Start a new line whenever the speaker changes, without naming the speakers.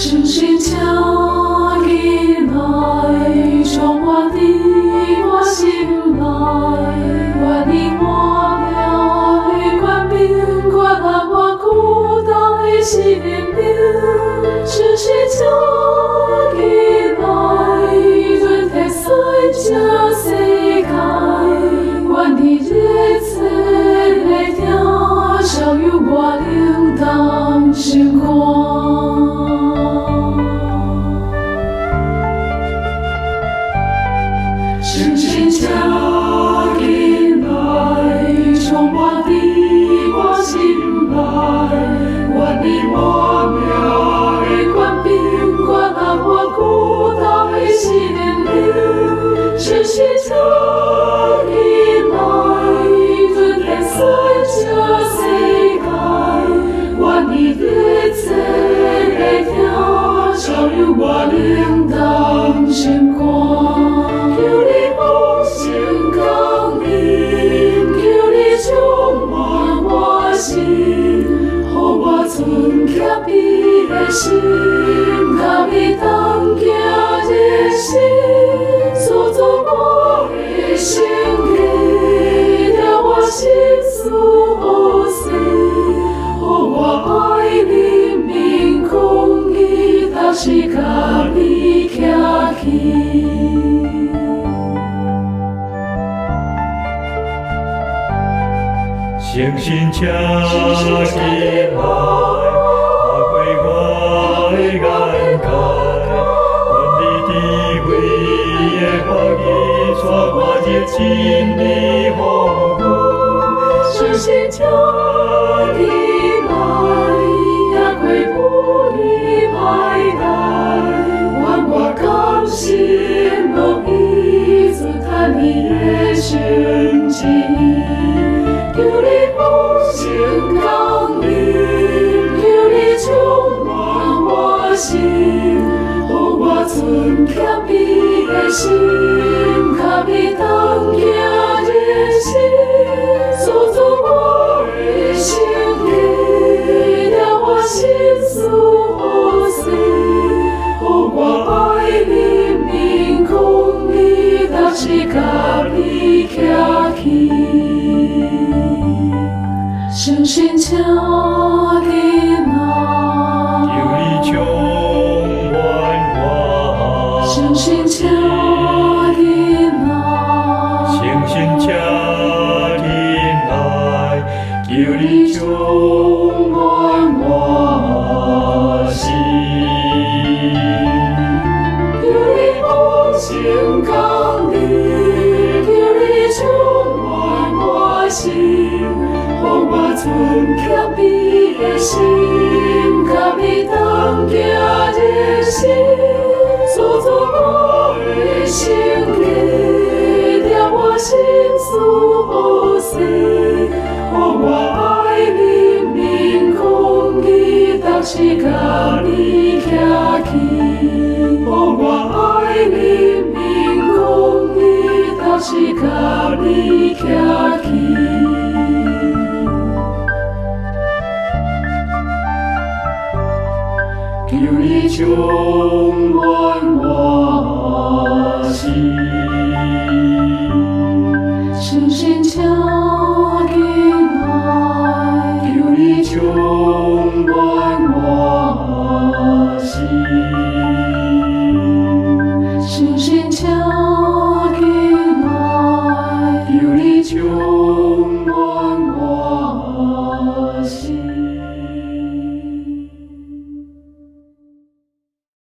誠心請進來，充滿佇我心內，願你活命的權柄，建立我孤單的生命。誠心請進來，輪替全這世界，願你熱切的疼，逍遙我靈當心肝。誠心請進來，充滿佇我心內，願你活命的權柄，建立我孤單的生命。誠心請進來，輪替全這世界，願你熱切的疼，逍遙我靈當心肝。求你豐盛降臨，求你充滿我心，予我存謙卑的心，佮你同行日生，塑造我的性格，定我心思予誓，予我愛人民公義，逐時佮你徛起。
誠心請進來，打開我的眼界，願你智慧的話語，帶我入真理豐富。
誠心請進來，也過不離歹來，願我甘心樂意，遵行你的聖旨意。求你豐盛降臨，求你充滿我心，予我存謙卑的心，佮你同行日生，塑造我的性格，定我心思予誓，予我愛人民公義，逐時佮你徛起。誠心請進來，
求你充滿我
誠心請進來，
誠心請進來，求你充滿我心。
求你豐盛降臨，求你充滿我心，予我存謙卑的心，佮你同行日生，塑造我的性格，定我心思予誓，予我愛人民公義，逐時佮你徛起。予我愛人民公義，逐時佮你徛起。
求你充